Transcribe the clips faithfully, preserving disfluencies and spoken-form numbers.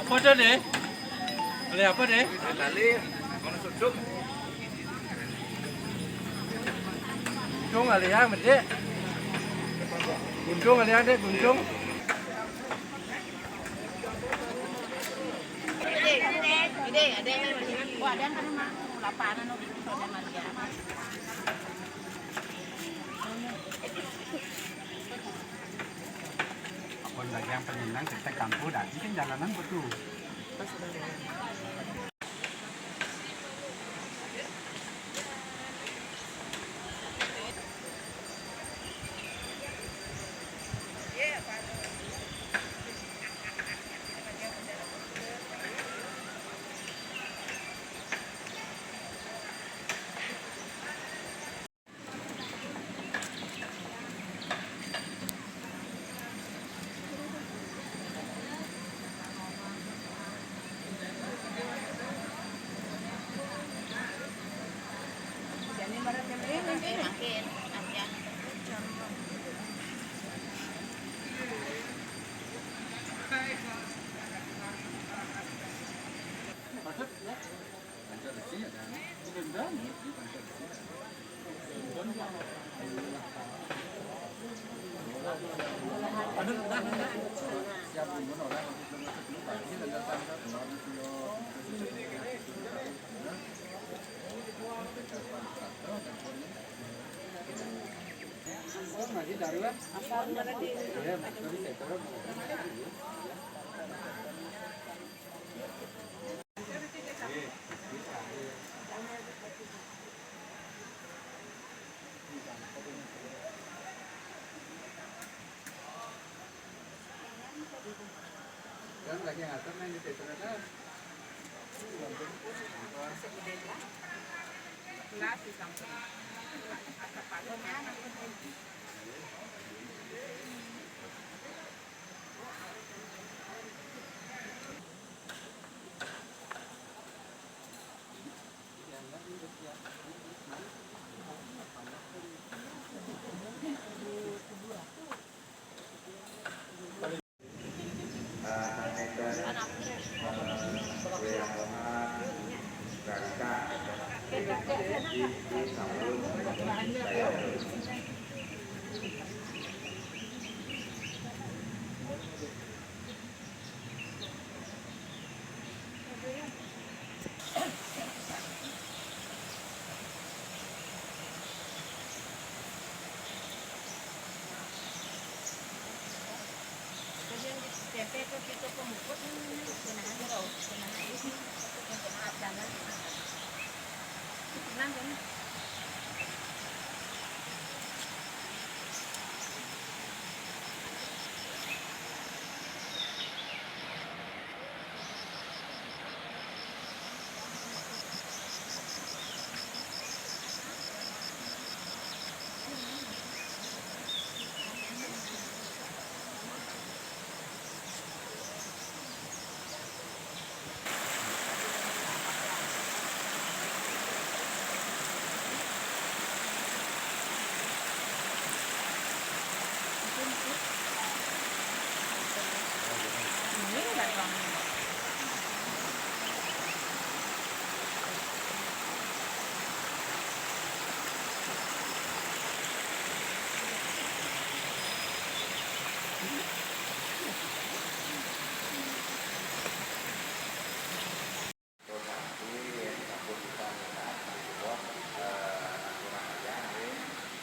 Apa tuh, Dek? Ada apa, Dek? Ada tali, mana sudut? Guntung kali ya, Dek. Guntung kali ya, Dek, guntung. Ide, ide, ide, ada yang main. Wah, ada yang kan mah lapangan waktu itu ada Maria. Apa lagi yang penyenang kita kampung dah. Ini kan jalanan betul.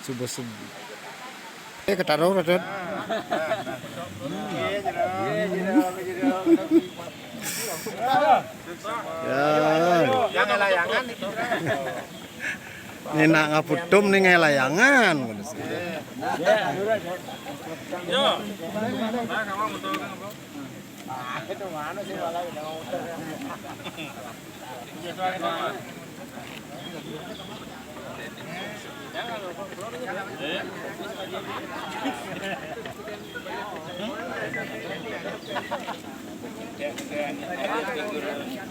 Subuh-subuh. Eh, ketaruh, Raden. Ya. Jangan layangan itu. Ini nak ngaputum nih ngelayangan. Yo. Nah, kamu betul kan, Bro?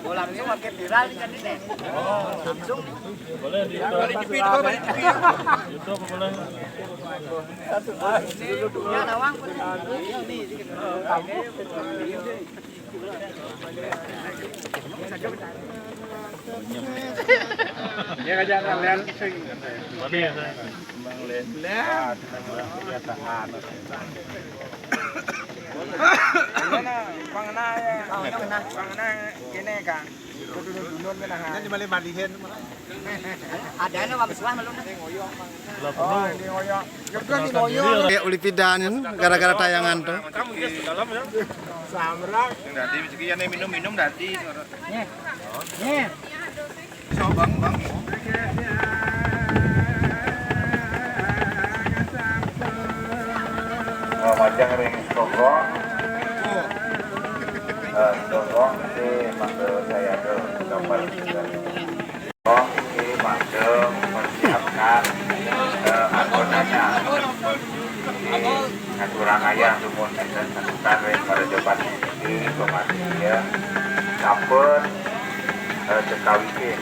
Oh, langsung pakai viral nih kan ini. Langsung. Boleh di YouTube, boleh di YouTube. YouTube boleh. Ya, nawang. Ya, aja kalian sing. Boleh, ya, saya. Bang Len. Lah, kebiasaan. Mana? Bang Naya. Bang Naya. Bang Naya gini, Kang. Dunun-dunun kan, nah. Ini balik-balikin. Ada nih, Bang Suah, malu nih. Lah, oh, ini ngoyong. Ya, udah, ini ngoyong. Ya, uli pidan gara-gara tayangan tuh. Kamu dia dalam ya. Samrak. Yang tadi rezeki ya, nih, minum-minum tadi. Nih. Nih. Coba, Bang. Eh, majang ring Sogong. Eh, Sogong si manggil saya tuh gambar. Sogong si manggil mempersiapkan, eh, anggotanya. Di ngaturang ayah, dumun enten satukan ring para jabat di komisi ya. Sampun, eh, cekawikin.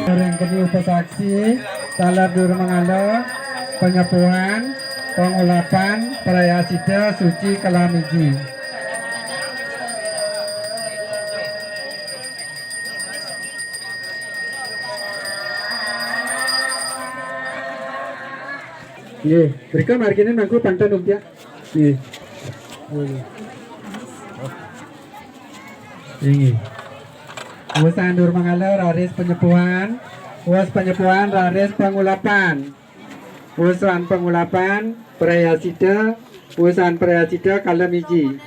Ring keni upasaksi, taler dur mangala, penyepuhan, pengulapan, prayasita, suci, kalam iji. Nggih, mrika margine mangku pantun ugi. Nggih. Inggih. Wusan dur mangala raris penyepuhan, wus penyepuhan raris pengulapan. Wusan pengulapan prayasita, wusan prayasita kalam iji.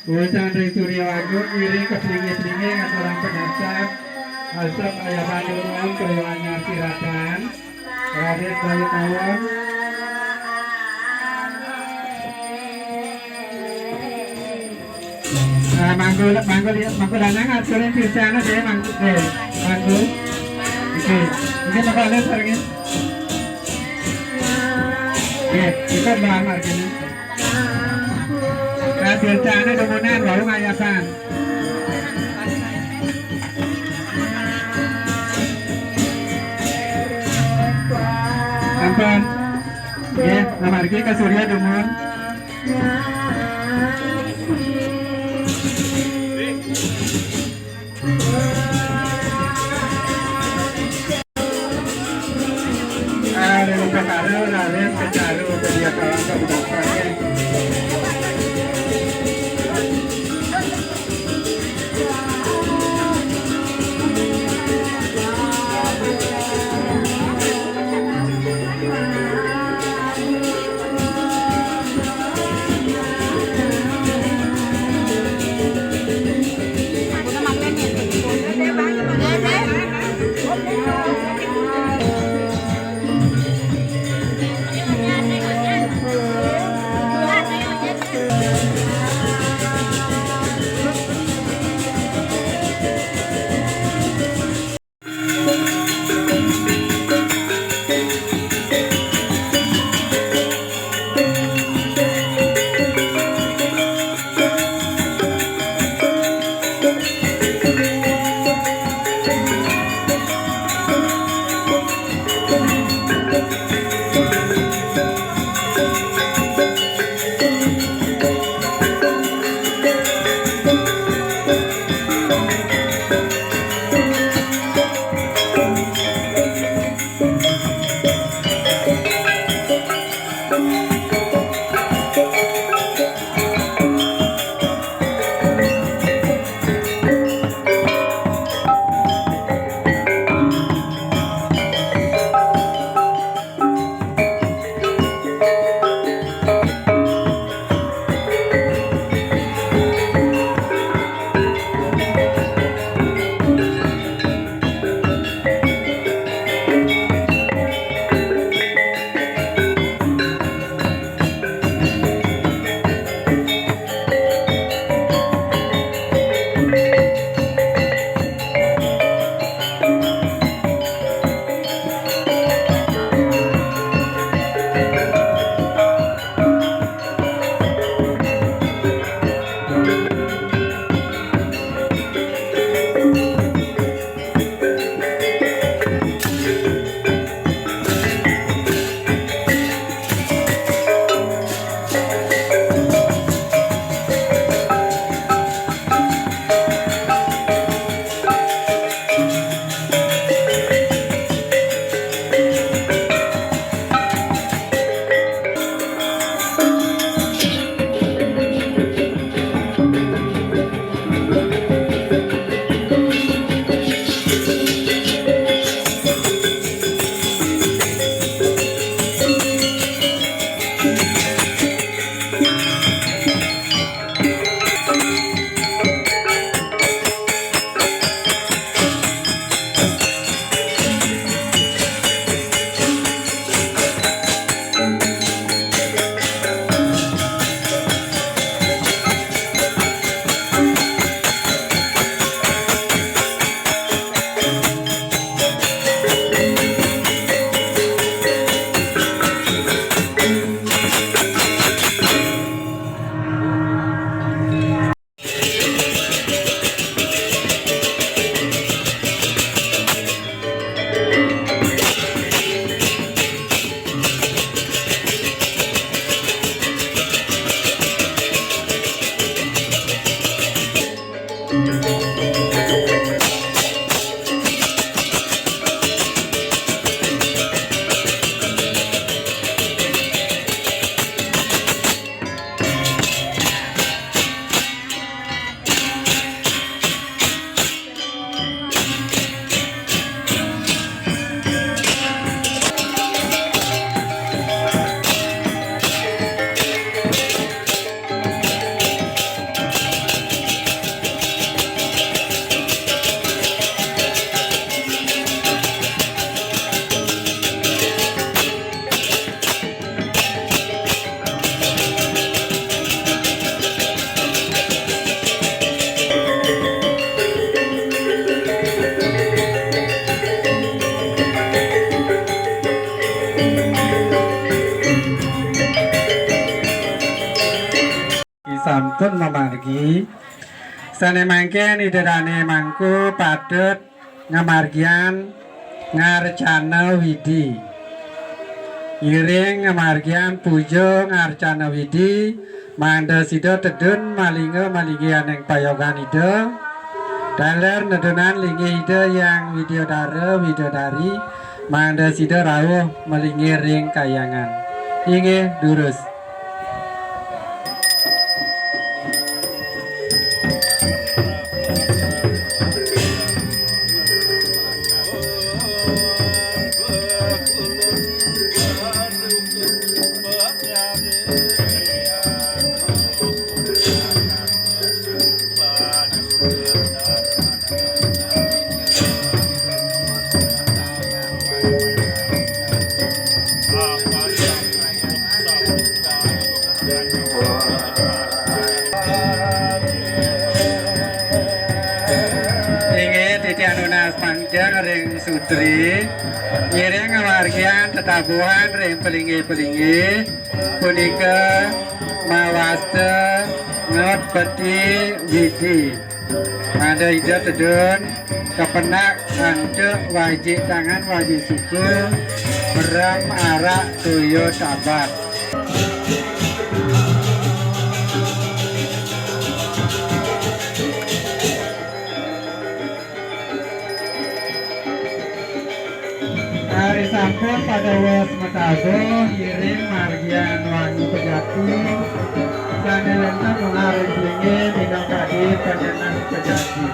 Wusan ring Surya Agung ngiring kaplinge-plinge ngaturang panasab, asep ayaban durung kayuana siratan, raris daya kawan. Ah, mangku, mangku, mangku lanang aturin pirsana deh, mangku, deh, mangku. Oke, ini mangku lanang sarengin. Oke, ikut Mbak Amar gini. Ah, pirsana dumunan, baru ngayapan. Ampun. Nggih, amargi ka Surya dumun. Ari perkara, ari perkara, dia kawan kabudakan. Sampun mamargi. Sane mangkin Ida Dane Mangku patut ngamargiang ngarcana Widi. Ngiring ngamargiang puja ngarcana Widi, mangda sida tedun malingga malinggihaning payogan Ida, taler nedunan linggih Ida Hyang Widyadara Widadari, mangda sida rauh malinggih ring kahyangan. Inggih, durus. Inggih titiang nunas panggihin ring sutri, ngiring ngamargiang tetabuhan ring palinggih-palinggih, punika mawasta ngot peti widi. Mangda Ida tedun kapendak antuk wajik tangan wajik siku, merem arak toya tabat. Ari sampun pada wos matabuh, ngiring margian wangi pejati, sane wenten nunar ring linggih minangka panjenengan pejati.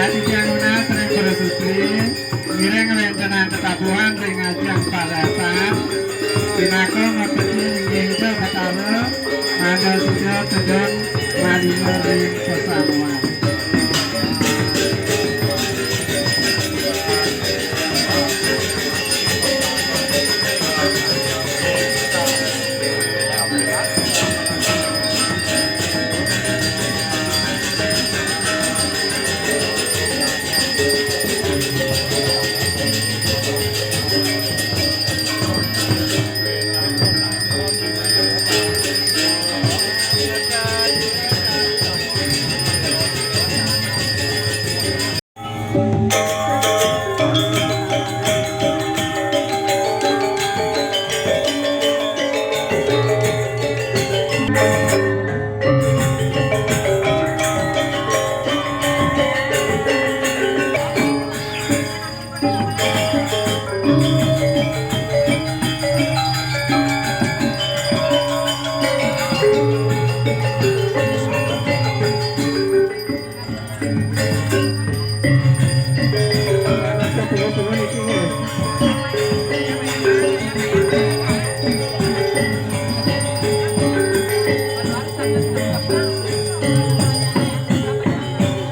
Adi Pianuna sering bersuci, ngiring ngawéntenang tetabuhan ring ajeng palasan, pinaka ngepeti inggih Ida Batara, mangda sida tedun malingga ring pasamuan.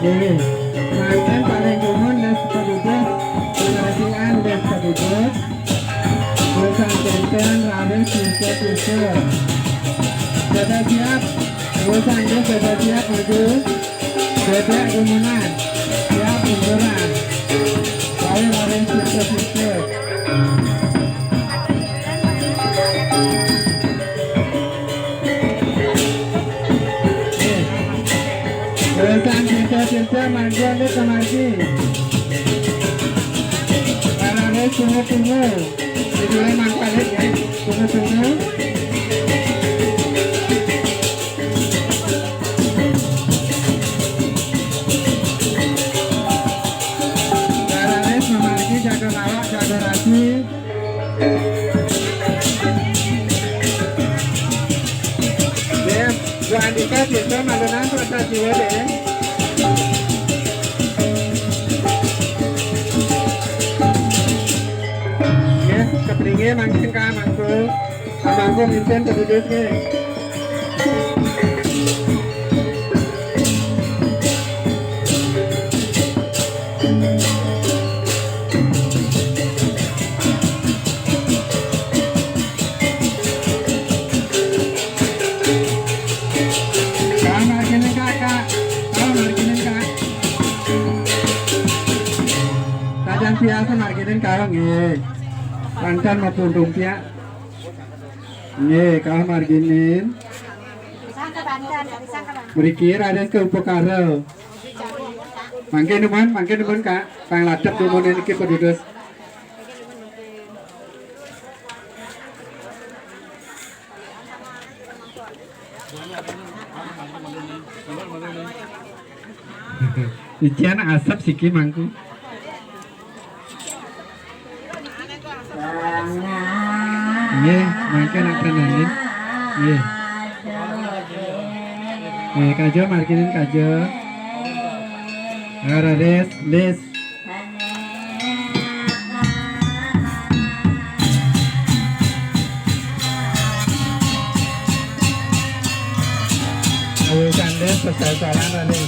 Nggih, mangkin paling dumun les paduduh, pengertian les paduduh, urusan tenten, raris, tirta-tirta. Pada siap, urusan les pada siap maju. Bebek umunan, siap unduran. Baik, raris, tirta-tirta. Urusan tirta-tirta mangkin di kamargi. Tunggu-tunggu. Judulnya Mang Khalid ya. Tunggu-tunggu. Daralis memargi jago lawak, jago raji. Deh, Bu Andika, bisa malunan perasaan jiwa deh. Ya, keperinge mangkin ka mangku. Ka mangku mimpin penduduknya. Ka marginin, Kak, Kak. Ka marginin, Kak. Sajan biasa marginin karo nggih. Pancen mapundhung piak. Nggih, ka marginin. Mriki raris ka upakara. Mangke nuwun, mangke nuwun, Kak. Pangladep nuwun niki penduduk. Ijen asep siki mangku. Nggih, mangke nak tenangin. Nggih. Nggih, kajo marginin kajo. Ora res, lis. Ayo, Kandes, pesasaran, Raden.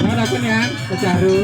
Nomor apa nih, An? Pecaru.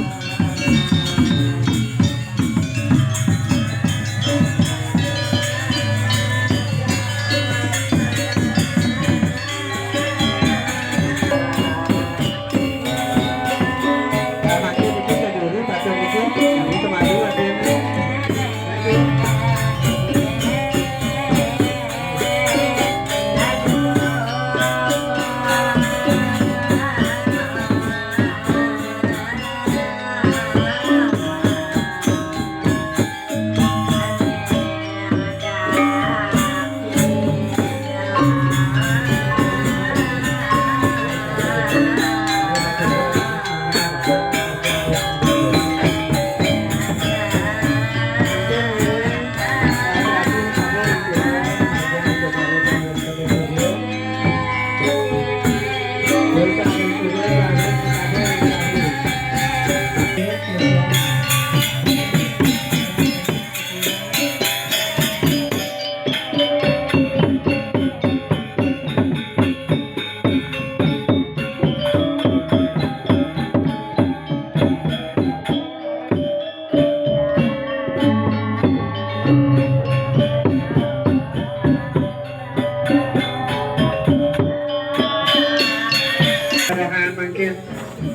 Rohan mangkin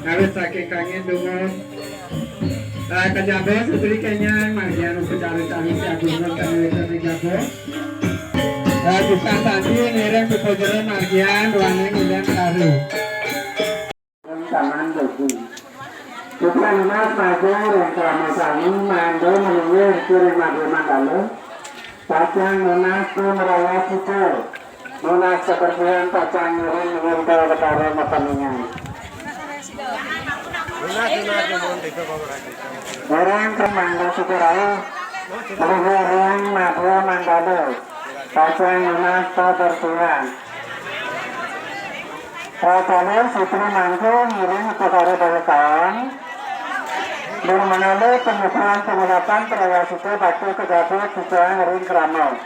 awit saking kangin dungu. Eh, kejaba sedri kenyang, margian upacara sami si agung kami wétan kejaba. Eh, buka sandi ngiring pupujera margian ruaning ilang karu. Taman Besi. Putra Mas maju ring krama sami, mangda menunggih ring madya mandala. Pacang nunas pun raya kita. Nunas kebersihan pacang ngiring ngimpul Betara mapeningan. Orang ke mangga suku rauh. Luhur ring madya mandala. Pacang nunas kebersihan. Rajane sutri mangku ngiring upacara daya kaon. Nirmanale pengukuhan pengulapan prayasita bakti kejaba sisaan ring krama.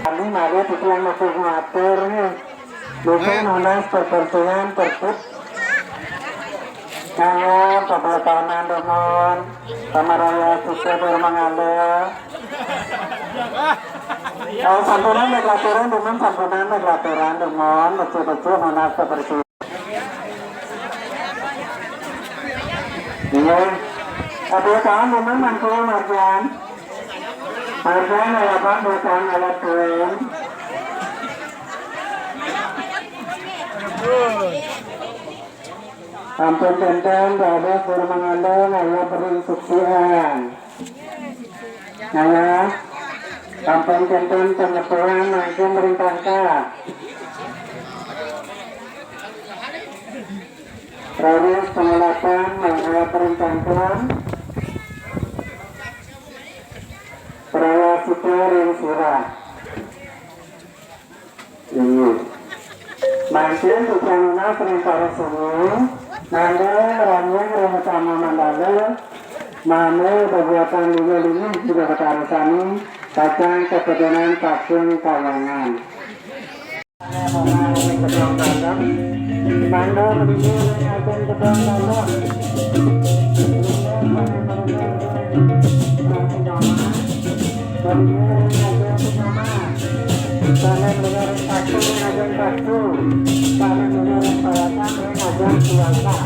Kami mari titiang matur matur nggih. Niki nunas perbersihan perput. Kaya pablotonan dungon, pamaraya sisya Dharmangala. Oh, sampunan nggih laturan dungon, sampunan nggih laturan dungon, becik-becik nunas perbersihan. Iya. Ada tahan, Bunda, mangkul, Marjan. Marjan, harapan, ada tahan, alat tuan. Sampun tenten, dados guru mangandung, ayo beri suksian. Ayo, sampun tenten penyepuhan, mangkin beri tangka. Raris pangalapan, ayo beri tangka. Prawas sira. Inggih. Mangkin sesungguhnya perintah Rasulullah, nanggung meranyang rumah sama mandala, mane bebuatan linggih-linggih juga katarusan, kacang kepedenan pakun kawangan. Mangga berdiri dengan agung kedong tanah. Berdiri dengan agung kedong tanah. Tangan mengarah satu, ngajeng satu. Tangan mengarah paratan, ngajeng kuasa.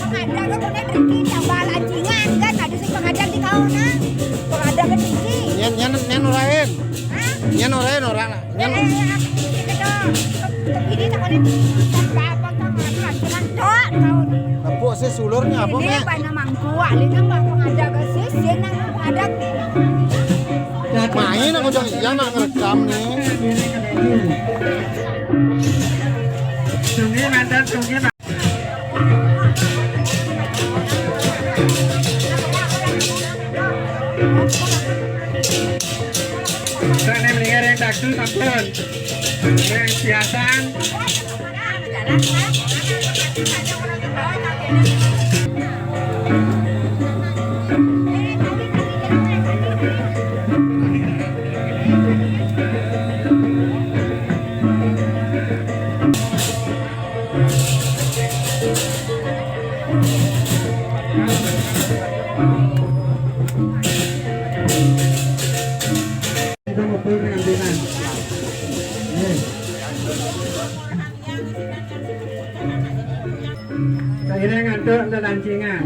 Pengajar kan punya driki, tambah lancingan kan, ada si pengajar di kau nah. Pengajar kan driki. Nyen, nyen, nyen orain. Hah? Nyen orain orang. Nyen. Eh, eh, eh, ini tuh, ini tak ada apa-apa kan, lancingan tok kau. Empuk sih sulurnya apa, ini Mek? Apa nama mangkuak, ini nang pengajar ke sisi, nang pengajar. Main aku jang iya nak ngerekam nih. Sungi mantan sungi. Sana mendingan yang takdu sampun. Yang siasan. Seiring ngantuk lelancingan.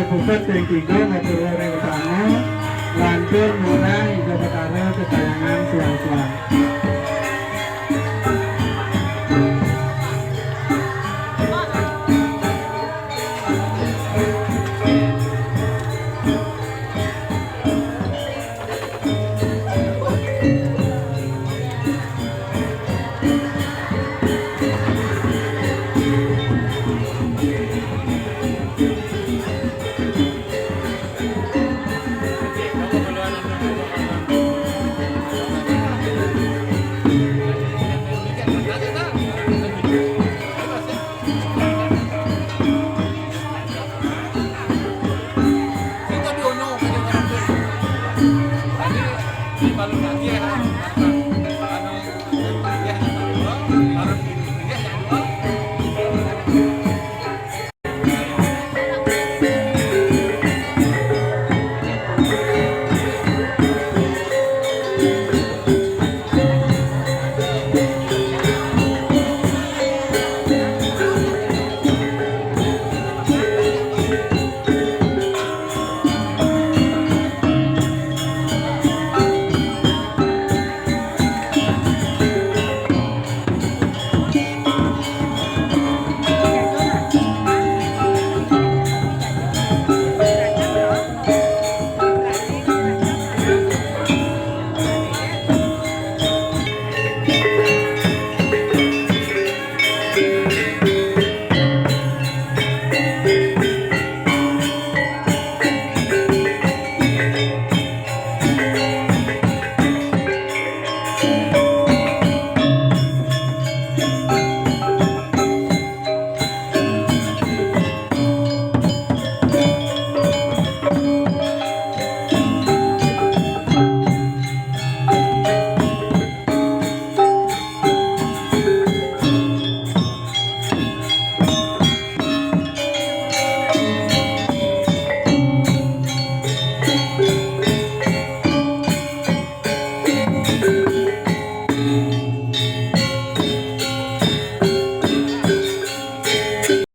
Pusat ping tiga ngatur ring utama, lantur munah Ida Betara kesayangan suang-suang.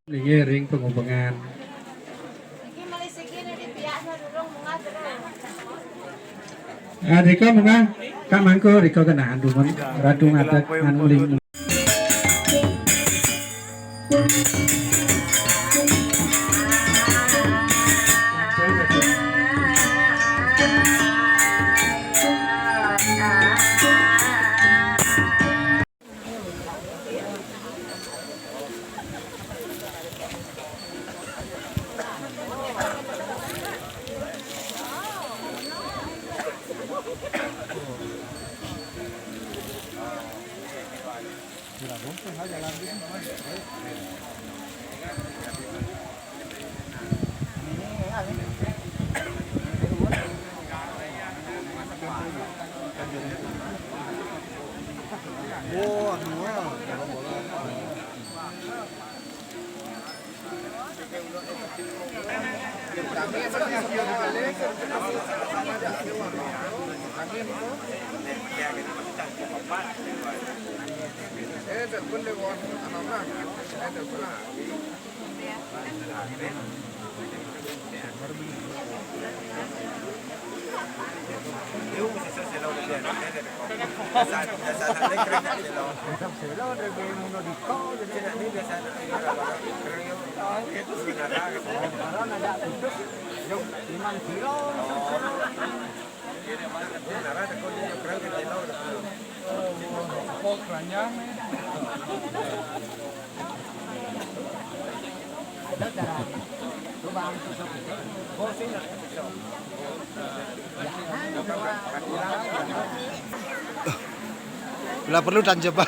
Linggih ring pangubengan. Ah, rika mungah, Kak Mangku, rika kenaan dumun, ratu ngadeg, nganu ling. Bila perlu dan jebak.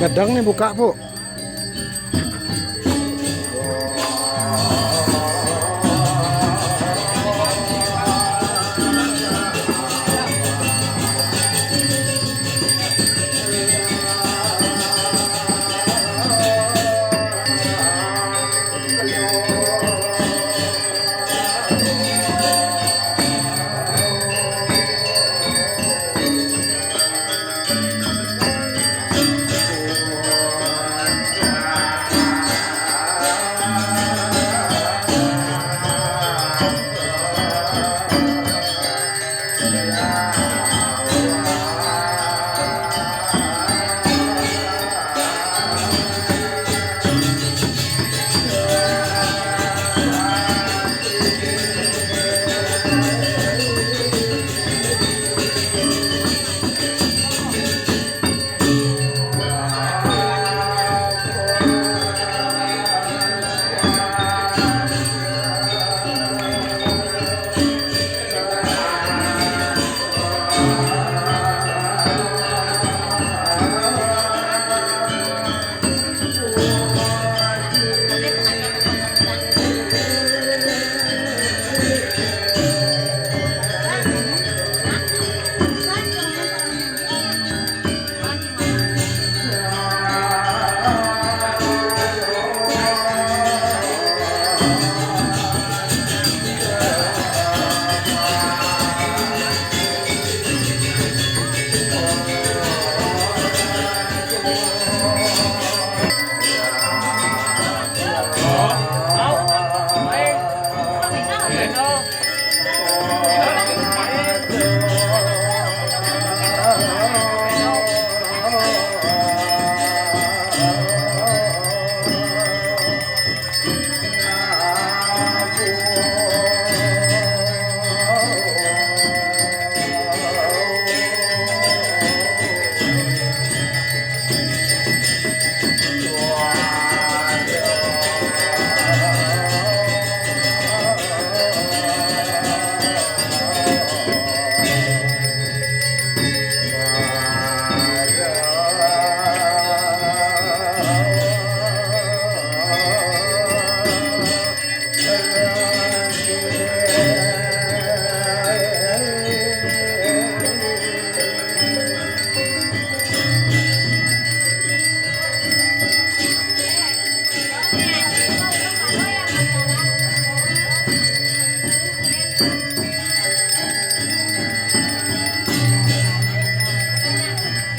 Kadang nih buka, Bu.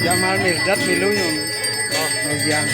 Jamal Mirdad milu yun. Oh, Mejiang.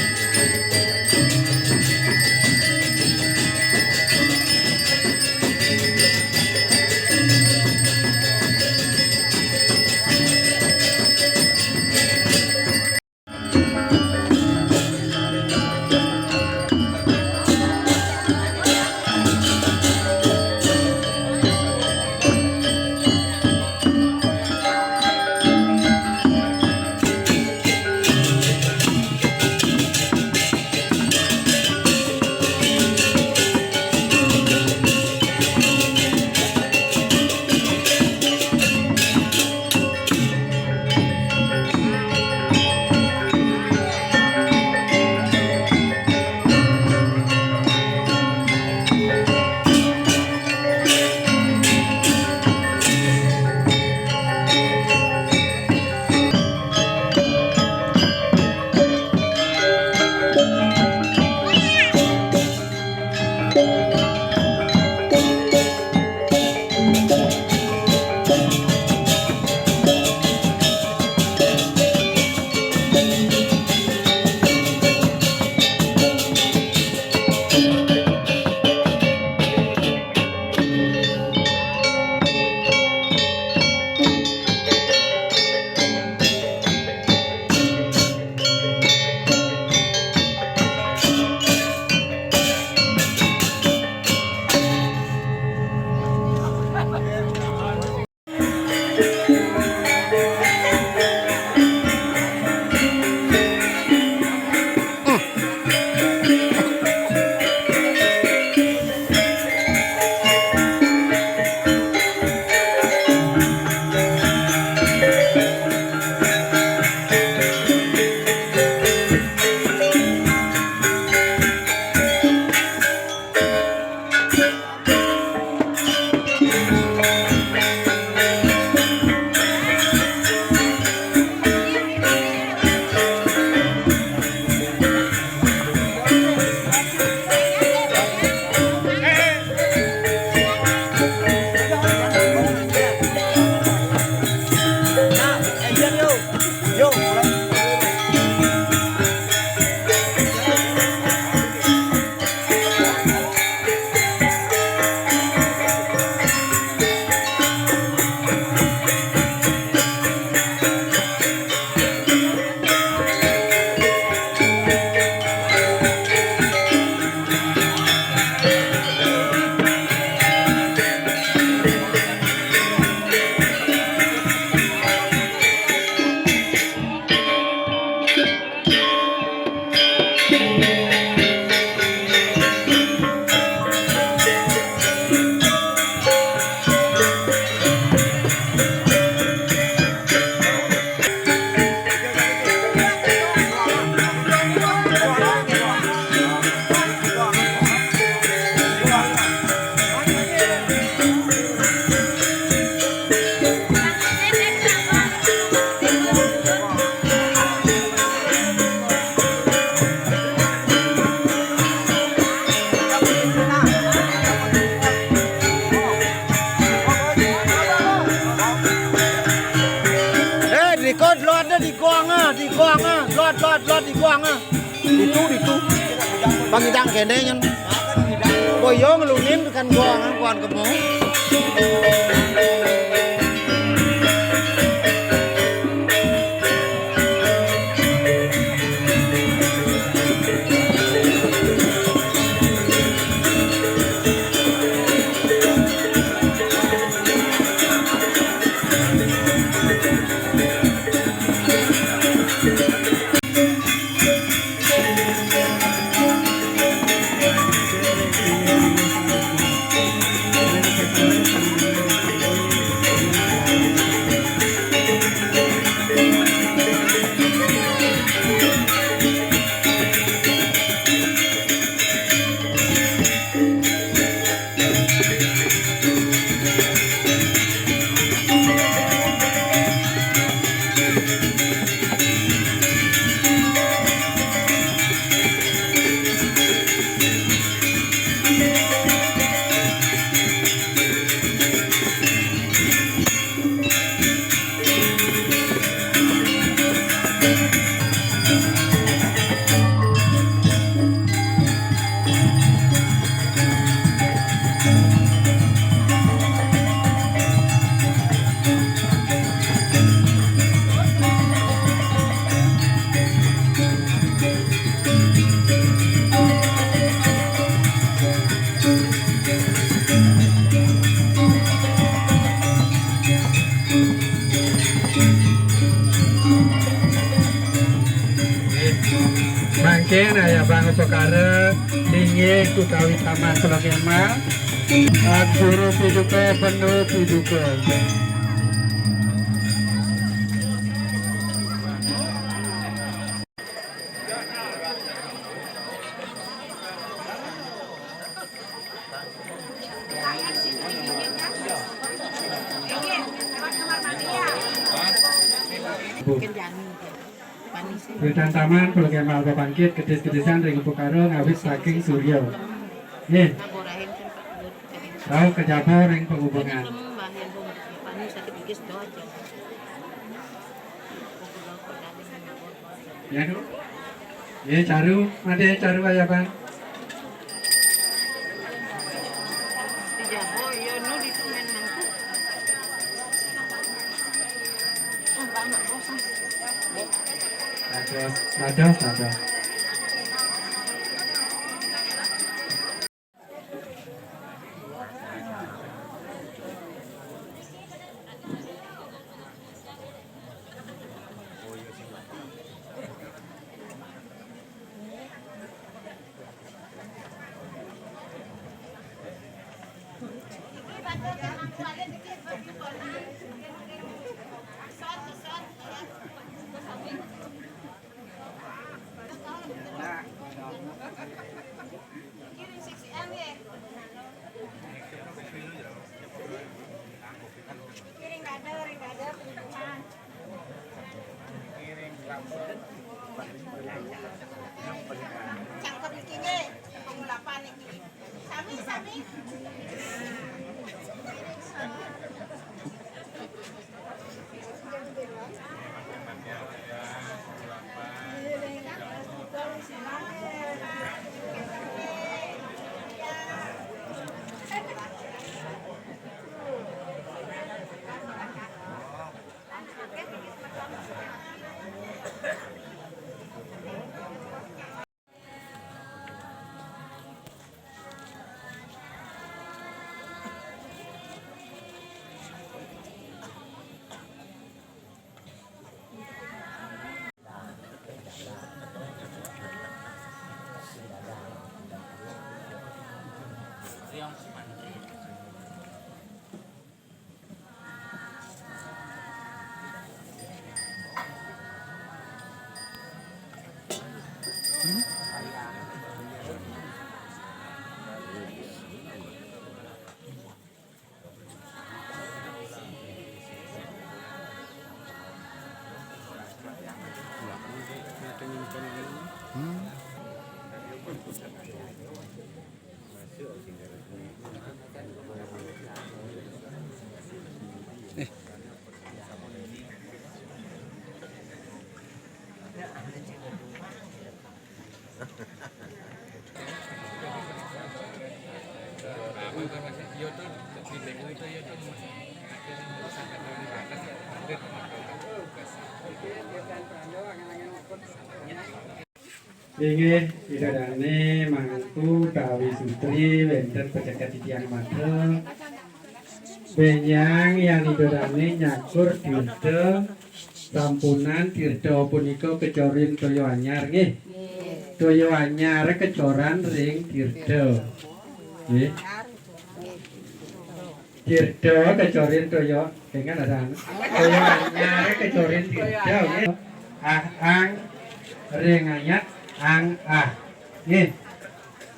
Eh, record lot dah di guang ah, di guang ah, lot, lot, lot di guang ah. Ditu, ditu. Bang idang kene nyen. Boyong lunin kan guang ah, guang kemo. Mangkin ayah bang upakara linggih utawi taman Pulau Kemal. Guru piduka, bendu piduka. Rutan taman, Pulau Kemal bapangkit, kedis-kedisan ring upakara ngawit saking surya. Nggih. Rauh kajaba ring pangubengan. Ya, Nu. Ya, Caru, ada Caru ayah bang. Dados, dados, dados. Cangkep iki nggih, pengulapan iki. Sami, sami. Inggih, Ida Dane mangku utawi sutri wenten paceket titiang matra. Benjang yan Ida Dane nyakur tirta sampunan, tirta punika kacorin toya anyar nggih. Toya anyar kacoran ring tirta. Nggih. Tirta kacorin toya, dengan ada toya anyar kacorin tirta nggih. Ah ang ring ayat ang ah. Nggih.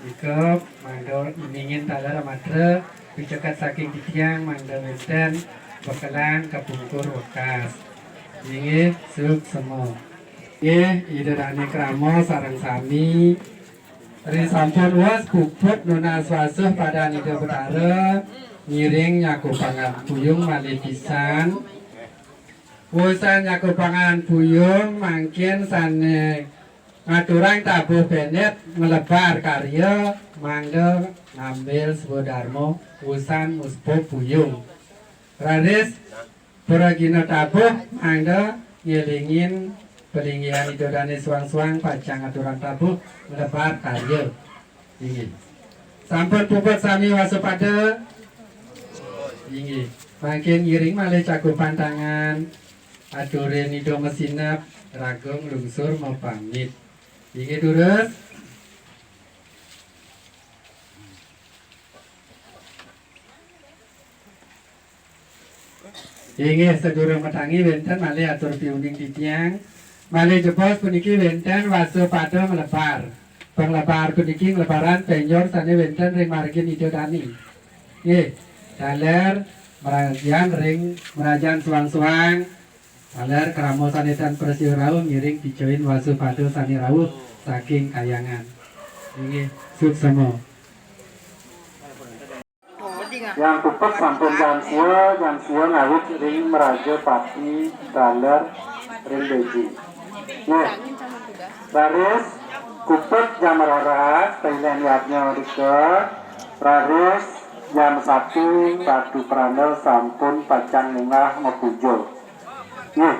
Ika mangda ningin taler matra piceket saking titiang mangda wenten bekelan kapungkur wekas. Inggih, suksema. Nggih, Ida Dane krama sareng sami. Ri sampun wus puput nunas wasuh padan Ida Betara, ngiring nyakupangan puyung malih pisan. Wusan nyakupangan puyung mangkin sane ngaturang tabuh pendet nglebar karya mangda ngambil swadarma wusan muspa puyung. Raris pragina tabuh mangda ngelingin palinggihan Ida Dane suang-suang pacang ngaturang tabuh nglebar karya. Inggih. Sampun puput sami wasupada? Inggih. Mangkin ngiring malih cakupan tangan. Aturin Ida masinep, ragung lungsur mapamit. Inggih durus. Inggih, sadurung matangi wenten malih atur piuning titiang. Malih jebos puniki wenten wasupada nglebar. Panglebar puniki nglebaran penjor sane wenten ring margin Ida Dane. Nggih, taler mrajan ring mrajan suang-suang. Taler krama sane tan prasida rauh ngiring picoin wasupada sane rauh saking kayangan. Inggih, suksema. Yang puput sampun jam sia, jam sia ngawit ring Mraja Pati taler ring Beji. Nggih. Raris puput jam roras, pailen yadnya rika. Raris jam satu Ratu Prana sampun pacang munggah mapuja. Nggih.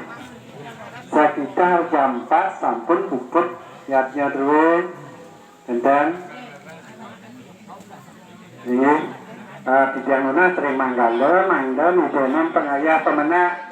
Sekitar jam empat sampun puput yadnya druwing. Enten. Inggih. Ah, titiang nunas ring manggala, mangda midenan pangayah pamenak.